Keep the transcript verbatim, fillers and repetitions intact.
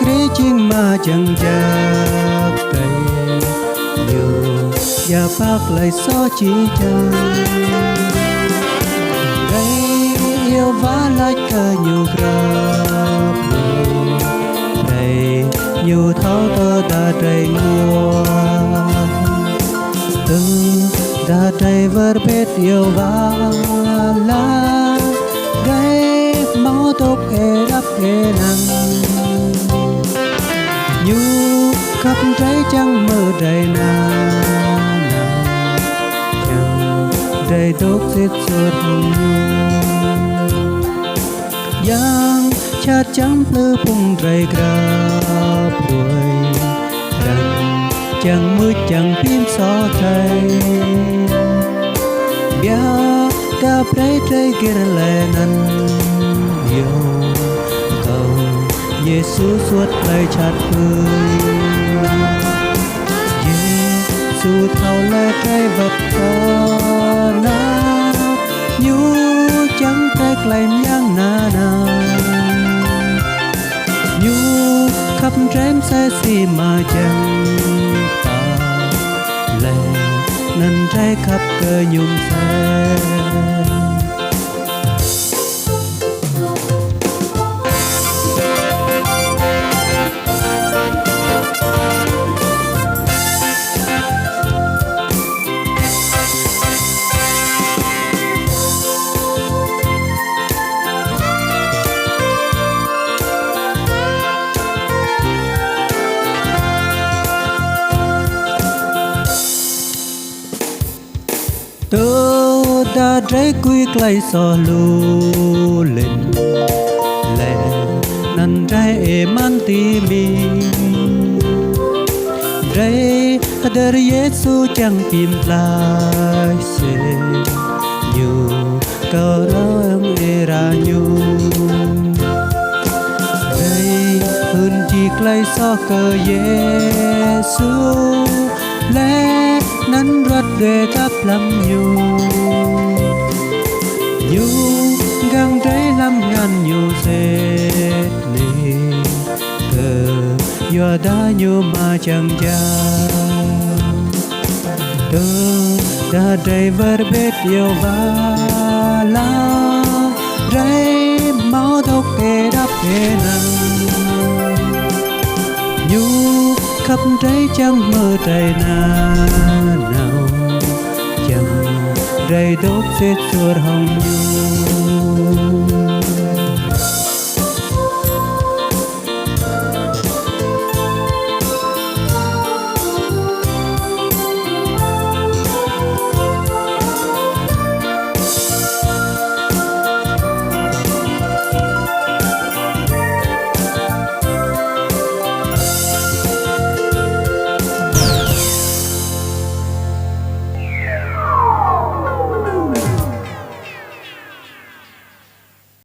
Kriê jing Ama čiăng jăk drei, Ñu djă ba klei soh jih jang. Drei iêu ba lač kơ Ñu grăp hruê, drei Ñu thâo tơdah drei ênguôt. Tơdah drei wơr bĭt iêu ba lač, drei amâo dôk êđăp ênang. Ñu khăp drei čiăng hmư̆ drei nanao, čiăng drei dôk sĭt suôr hŏng Ñu. Yang jhat čiăng mplư phung drei grăp hruê, arăng čiăng mưč čiăng bi msoh drei. Ƀiădah brei drei gĭr leh anăn iêu kơ Yêsu suôt klei jhat pưi. Yêsu thâo leh drei wăt tơnap, Ñu čiăng drei klei myang nanao. Ñu khăp drei msĕ si Ama čiăng pap leh anăn drei khăp kơ Ñu msĕ. Tơdah drei gui klei soh lu lĭn, leh anăn drei êmăn ti mi, drei hdơr Yêsu čiăng bi mtlaih sĭt, Ñu kâo răng êra Ñu. Drei hưn jih klei soh kơ Yêsu, leh anăn ruăt dê tăp hlăm Ñu. Ñu gang drei hlăm ngăn Ñu sĭt nik, kyuadah Ñu Ama čiăng jăk. Tơdah drei wơr bĭt iêu ba lač, drei amâo dôk êđăp ênang. Ñu khăp drei čiăng hmư̆ drei nanao, čiăng drei dôk sĭt suôr hŏng Ñu.